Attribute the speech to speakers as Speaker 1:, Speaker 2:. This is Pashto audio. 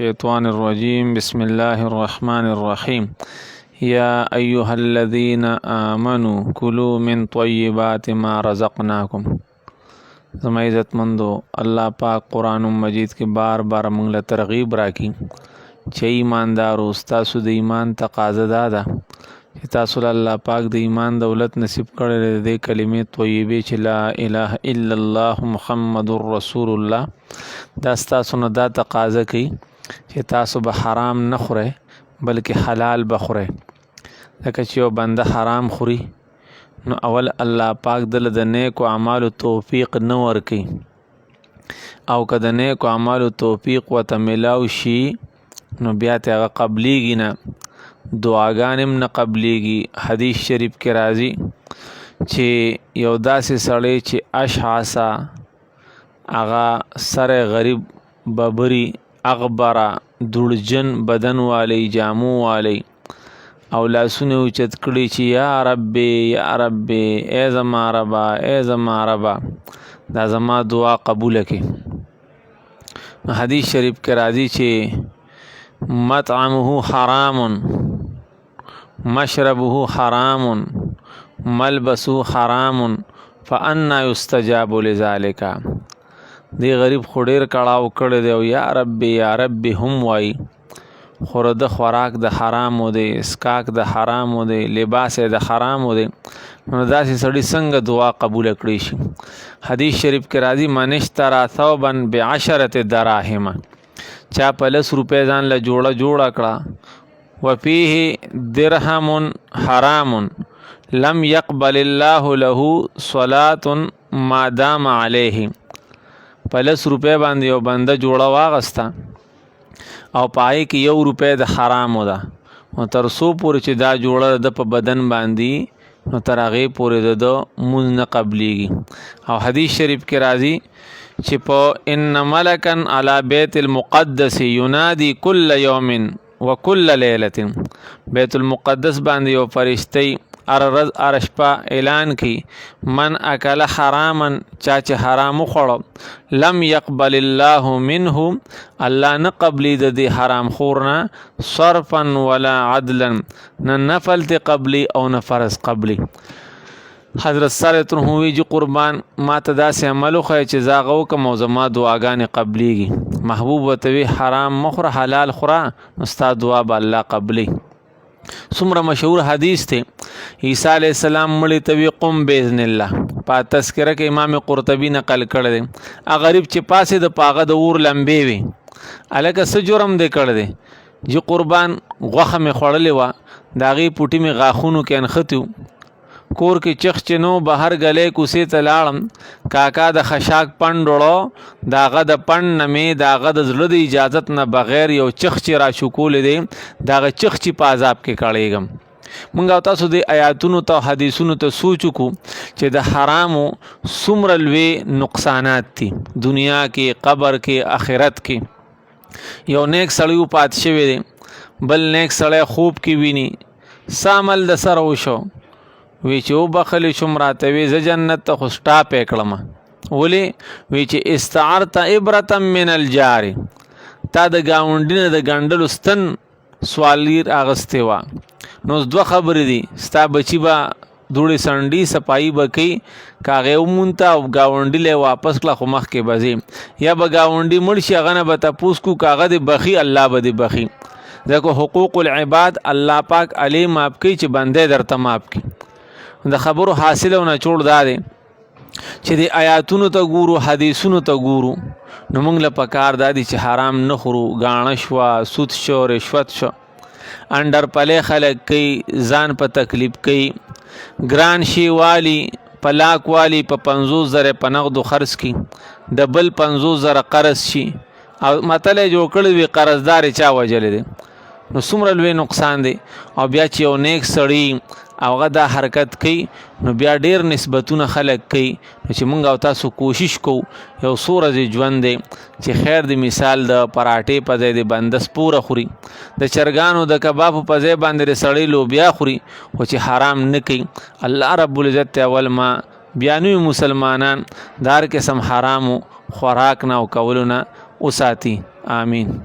Speaker 1: الشیطان الرجیم. بسم الله الرحمن الرحیم. یا ایها الذین آمنو کلوا من طیبات ما رزقناکم. زما عزتمندو، الله پاک قرآن مجید کې بار بار موږ له ترغیب راکړي چې ایماندارو، ستاسو د ایمان تقاضا دا ده چې تاسو له الله پاک د ایمان دولت نصیب کړی دی، د دې کلمې طیبې چې لا اله الا الله محمد رسول الله، دا ستاسو نه دا تقاضا کوي چې تاسو به حرام نه خورئ بلکې حلال به خورئ. ځکه چې یو بنده حرام خوري نو اول الله پاک دله د نیکو اعمالو توفیق نه ورکوي، او که د نیکو اعمالو توفیق ورته ملاو شي نو بیا ته هغه قبلیږي نه، دعاګانې هم نه قبلیږي. حدیث شریف کې راځي چې یو داسې سړی چې اشعثه، هغه سره غریب، ببري، اغبره، دوړجن بدن والی، جامو والی، او لاسونه اوچت کړي چې یا رب، یا رب، ای زما ربا، ای زما ربا، دا زما دعا قبوله کړي. نو حدیث شریف کې راځي چې مطعمه حرام، مشربه حرام، ملبسه حرام، فانا یستجاب لذلک. دی غریب خو ډیر کړاو کړی دی او یا رب یا رب هم وایي، خو د خوراک د حرامو دی، اسکاک د حرامو دی، لباس د حرامو دی، نو داسې سړي څنګه دعا قبول کړی شي؟ حدیث شریف کې راځي من اشترا ثوبا بعشرة دراهم، چا په 10 روپۍ ځان له جوړه جوړه کړه، وفيه درهم حرام لم يقبل الله له صلاة ما دام عليه. په 10 روپۍ باندې یو بنده جوړه واغسته او پای کې 1 روپۍ د حرامو ده، نو تر څو پورې چې دا جوړه د په بدن باندې، نو تر هغې پورې د ده مونځ نه قبلیږي. او حدیث شریف کې راځي چې په ان ملکا علی بیت المقدس ینادي کل یوم وکل لیلة، بیت المقدس باندې یو فرشتي هره ورځ هره شپه اعلان کوي، من اکل حراما، چا چې حرام وخوړو، لم يقبل الله منه، الله نه قبلي د دې حرام خور نه صرفا ولا عدلا، نه نفل ته قبلي او نه فرض قبلي. حضرت سره تر وی جی قربان، ما ته داسې عمل وښیه چې زه هغه وکړم او زما دعاګانې قبلیږي. محبوب ورته وی حرام مه خوره، حلال خوره، نو ستا دعا به الله قبلي. څومره مشهور حدیث دی، عیسی علیه السلام مړی ته وی قم باذن الله. په تذکره کې امام قرطبي نقل کړی دی. هغه غریب چې پاسې د پاغه د اور لمبې وي، هلکه څه جرم دی کړی دی؟ جی قربان، غوښه مې خوړلې وه، د هغې پوټي مې غاښونو کې نښتي وو، کور کې چخ چې نو بهر ګلې کوڅې ته لاړم، کاکا د خشاک پنډ وړو، د هغه د پنډ نه مې د هغه د زړه د اجازت نه بغیر یو چخ چې را شکولې دی، د هغه چخ چې په عذاب کې کړېږم. مونږ او تاسو د آیاتونو ته حدیثونو ته سوچ وکړو چې د حرامو څومره لوی نقصانات دي، دنیا کې، قبر کې، آخرت کې. یو نیک سړی وفات شوی دی، بل نیک سړی خوب کې ویني، څه عمل د سره وشو؟ وی چې وبخلی شوم، راته وی زه جنت ته خو سټاپ یې کړم. ولې؟ وی چې استعرت عبرة من الجار، تا د ګاونډي نه د ګنډلو ستن سوالیر اغستې وه. نو اوس دوه خبرې دي، ستا بچي به دوړې سنډي صفایي به کوي، که هغې ومونته او ګاونډي له واپس کړه خو مخکې به ځې، یا به ګاونډي مړ شي هغه نه به تپوس کو، که هغه دې بخي الله به دې بخي. ځکه حقوق العباد الله پاک علی معاف کوي چې بنده درته معاف کړي. د خبرو حاصل او نچوړ دا دی چې د آیاتونو ته ګورو، حدیثونو ته ګورو، نو موږ له پکار دا دي چې حرام نه خورو. ګاڼه شوه، سود شو، رشوت شو، انډر پلې خلک کوي، ځان په تکلیف کوي، ګران شي والی په لاک والی په 50,000 په نغدو خرڅ کی، د بل 50,000 قرض شي، او متل یې جوړ کړی وي قرضدار یې چا وژلی دی. نو څومره لوی نقصان دی. او بیا چې یو نیک سړی هغه دا حرکت کوي نو بیا ډیر نسبتونه خلک کوي. نو چې مونږ او تاسو کوشش کوو، یو څو ورځې ژوند دی چې خیر دی، مثال د پراټې په ځای د بنده سپوره خوري، د چرګانو د کبابو په ځای باندې د سړی لوبیا خوري، خو چې حرام نه کوي. الله رب العزت ته اول ما بیا نوي مسلمانان د هر قسم حرامو خوراک نه او کولو نه وساتي. آمین.